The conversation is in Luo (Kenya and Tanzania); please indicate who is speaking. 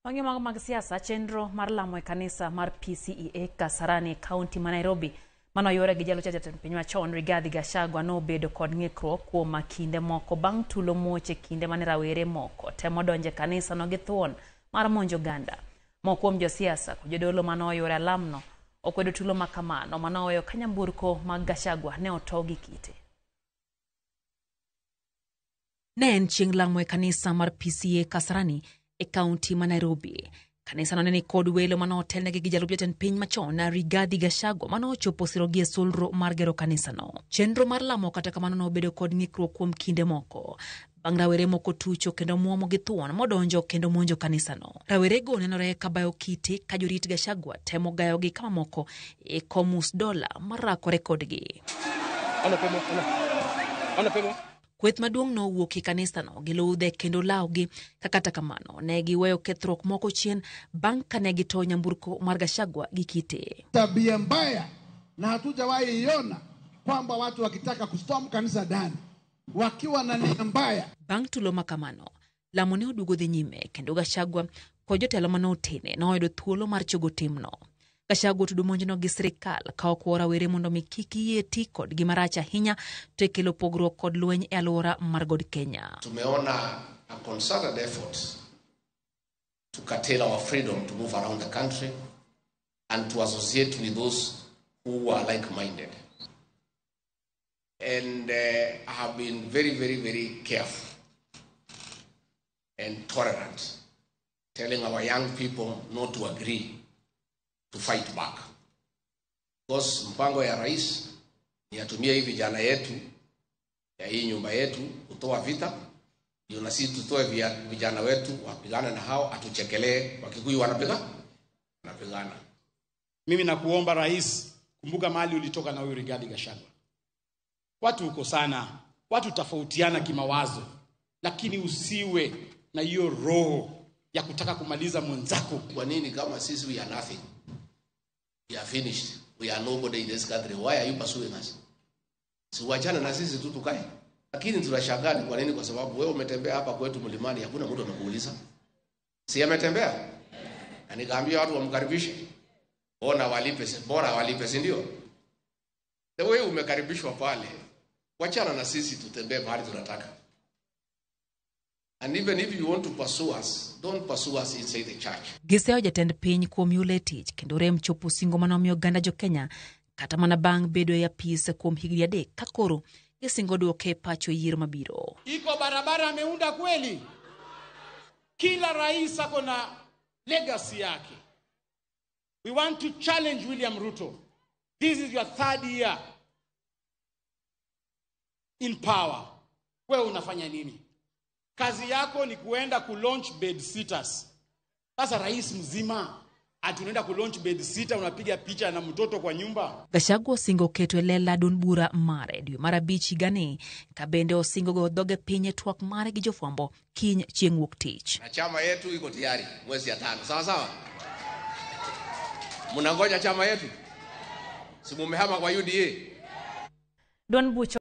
Speaker 1: Wang'e mago mag siasa, chenro mar lamo e kanisa mar PCEA Kasarani e kaunti ma Nairobi manoyore gi jalup jatend piny machon Rigathi Gachagua nobedo kod ng'ikruok kuom kinde moko bang' tulo muoch e kinde mane rawere moko temo donjo e kanisano gi thuon mar monjo oganda. Moko kuom josiasa kod jodolo manoyuore alamno okwedo tulo makamano manoweyo ka nyamburko mag Gachagua ne otow gi kite. Ne en chieng' lamo e kanisa mar PCEA Kasarani e kaunti ma Nairobi. Kanisano ne nikod welo manotelnegi gi jalup jatend piny machon Rigathi Gachagua manochopo sirogi e solro mar gero kanisano. Chenro mar lamo kata kamano nobedo kod ng'ikruok kuom kinde moko. Bang' rawere moko tucho kendo muomo gi thuon modonjo kendo monjo kanisano. Rawerego nenore ka bayo kite ka jorit Gachagua temo gayogi ka mamoko iko mus dola marakore kodgi. Kweth maduong' nowuok e kanisano gi ludhe kendo lawgi ka kata kamano ne giweyo kethruok moko chien bang' ka ne gitoyo nyamburko mar Gachagua gi kite.
Speaker 2: Tabia mbaya na hatujawahi iona kwamba watu wakitaka kustorm kanisa ndani wakiwa na nia mbaya.
Speaker 1: Bang' tulo makamano, lamo ne oduogo dhi nyime kendo Gachagua kod jotelo manotene noyudo thuolo mar chogo timno. Gachagua otudo monjno gi sirikal ka okwo rawere mondo mi kik yie ti kodgi marach ahinya to e kelo pogruok kod lweny e alwora mar God Kenya.
Speaker 3: Tumeona a concerted effort to curtail our freedom to move around the country and to associate with those who are like-minded. And I have been very, very, very careful and tolerant, telling our young people not to agree to fight back. Because mpango ya rais ni atumie hii vijana yetu ya hii nyumba yetu kutoa vita, ndio na sisi tutoe vijana wetu wapigane na hao, atuchekelee. Wakikuyu wanapigana.
Speaker 4: Mimi nakuomba rais, kumbuka mahali ulitoka na huyu Rigathi Gachagua. Watu uko sana, watu tofautiana kimawazo, lakini usiwe na hiyo roho ya kutaka kumaliza mwenzako.
Speaker 3: Kwa nini kama sisi we are nothing? We are finished. We are nobody in this country. Why are you pursuing us? Si wachana na sisi tu tukae. Lakini tunashangaa ni kwa nini? Kwa sababu wewe umetembea hapa kwetu mlimani, hakuna mtu amekuuliza. Si ametembea? Na nikaambia watu wamkaribishe. Bona walipe, bora walipe, si ndio? The way umekaribishwa pale, wachana na sisi tutembee mahali tunataka. And even if you want to pursue us, don't pursue us inside the church.
Speaker 1: Giseyo jatend piny kuom yule tich kendo rem chopo singo manomiyo oganda jo Kenya kata mana bang' bedo e apis kuom higni 3 ka koro gisingo duoke pacho e yiero mabiro.
Speaker 4: Iko barabara ameunda kweli? Kila rais ako na legacy yake. We want to challenge William Ruto. This is your third year in power. Wewe unafanya nini? Kazi yako ni kuenda kulaunch bed sitters. Sasa rais mzima ati unaenda kulaunch bed sitter, unapiga picha na mtoto kwa nyumba.
Speaker 1: Gachagua osingo keto e lela duond bura mare dwe mar 5 higani ka bende osingo go dhoge piny e twak mare gi jofwambo kiny chieng' wuok tich.
Speaker 3: Na chama yetu iko tayari mwezi ya 5. Sawa sawa? Mnangoja chama yetu? Si mumehama kwa UDA?
Speaker 1: Duond bucha